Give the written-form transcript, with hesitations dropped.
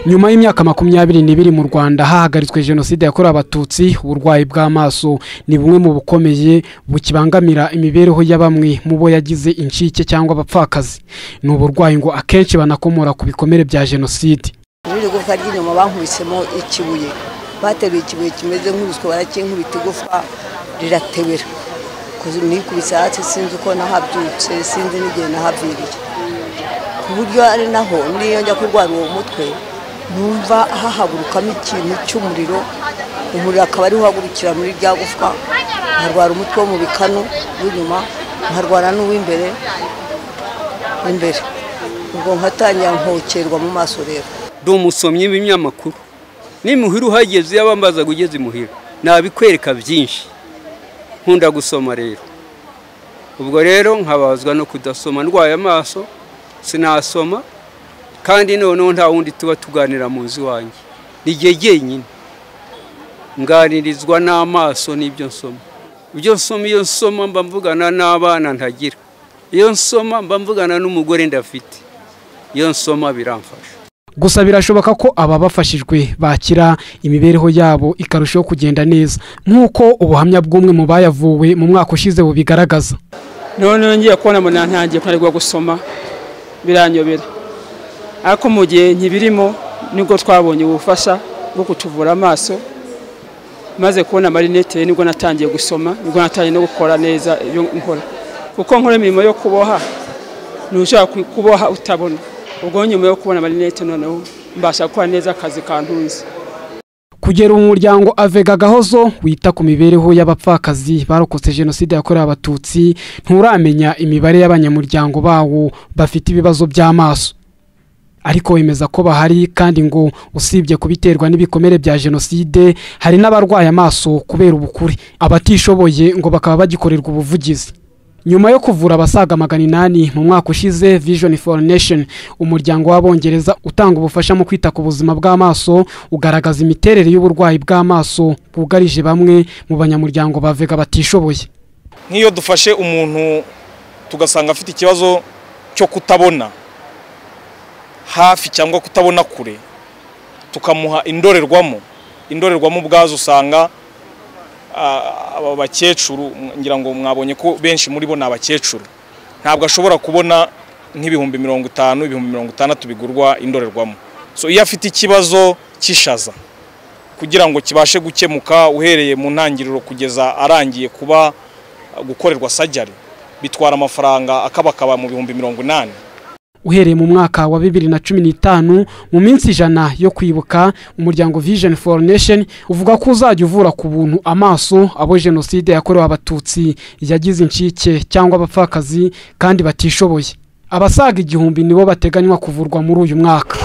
Nyuma y'imyaka 22 mu Rwanda hahagaritswe jenoside yakorewe Abatutsi, uburwayi bw'amaso ni bumwe mu bukomeye bukibangamira imibereho ya bamwe mu bo yagize incike cyangwa abapfakazi. Ni uburwayi ngo akenshi banakomora ku bikomere bya jenoside. Muri igufwa ry'inyuma bankubisemo ikibuye, bateruye ikibuye kimeze nk'urusyo barakinkubita igufwa riratebera. Nikubise hasi sinzi uko nahabyutse, sinzi n'igihe nahaviriye. Ku buryo ari naho niyo njya kurwara uwo mutwe numva hahagurukamo ikintu cy'umuriro, umuriro akaba ariho uhagurukira muri rya gufwa, nkarwara umutwe wo mu bikanu w'inyuma, nkarwara n'uw'imbere imbere, ubwo nkatangira nkokerwa mu maso. Rero ndi umusomyi w'ibinyamakuru, n'imuhira uhageze iyo bambazaga ugeze imuhira nabikwereka byinshi. Nkunda gusoma rero, ubwo rero nkabazwa no kudasoma, ndwaye amaso sinasoma, kandi noneho nta wundi tuba tuganira mu nzu iwanjye, ni jye jyenyine nganirizwa n'amaso n'ibyo nsoma. Ibyo nsoma, iyo nsoma mba mvugana n'abana ntagira, iyo nsoma mba mvugana n'umugore ndafite, iyo nsoma biramfasha. Gusa birashoboka ko aba bafashijwe bakira, imibereho yabo ikarushaho kugenda neza, nk'uko ubuhamya bw'umwe mu bayavuwe mu mwaka ushize bubigaragaza. None ngiye kubona mbona ntangiye kunanirwa gusoma, biranyobera. Ariko mu gihe nkibirimo nibwo twabonye ubufasha bwo kutuvura amaso, maze kubona amarinete nibwo natangiye gusoma, nibwo natangiye no gukora neza ibyo nkora. Kuko nkora imirimo yo kuboha, ntushobora kuboha utabona. Ubwo nyuma yo kubona amarinete noneho mbasha gukora neza akazi kantunze. Kugera ubu umuryango Avega Gahozo wita ku mibereho y'abapfakazi barokotse jenoside yakorewe Abatutsi nturamenya imibare y'abanyamuryango bawo bafite ibibazo by'amaso, ariko wemeza ko bahari, kandi ngo usibye kubiterwa n'ibikomere bya jenoside hari n'abarwaye amaso kubera ubukure, abatishoboye ngo bakaba bagikorerwa ubuvugizi. Nyuma yo kuvura abasaga 800 mu mwaka ushize, Vision for Nation, umuryango w'Abongereza utanga ubufasha mu kwita ku buzima bw'amaso, ugaragaza imiterere y'uburwayi bw'amaso bwugarije bamwe mu banyamuryango ba Avega batishoboye. Nk'iyo dufashe umuntu tugasanga afite ikibazo cyo kutabona hafi cyangwa kutabona kure, tukamuha indorerwamo, indorerwamo ubwazo usanga aba bakecuru, ngira ngo mwabonye ko benshi muri bo ni abakecuru, ntabwo ashobora kubona nk'ibihumbi 50, ibihumbi 60 bigurwa indorerwamo. So iyo afite ikibazo cy'ishaza, kugira ngo kibashe gukemuka uhereye mu ntangiriro kugeza arangiye kuba gukorerwa sajari, bitwara amafaranga akabakaba mu bihumbi 80. Uhereye mu mwaka wa 2015 mu minsi 100 yo kwibuka, umuryango Vision for Nation uvuga ko uzajya uvura ku buntu amaso abo jenoside yakorewe Abatutsi yagize incike cyangwa abapfakazi kandi batishoboye. Abasaga 1000 nibo bateganywa kuvurwa muri uyu mwaka.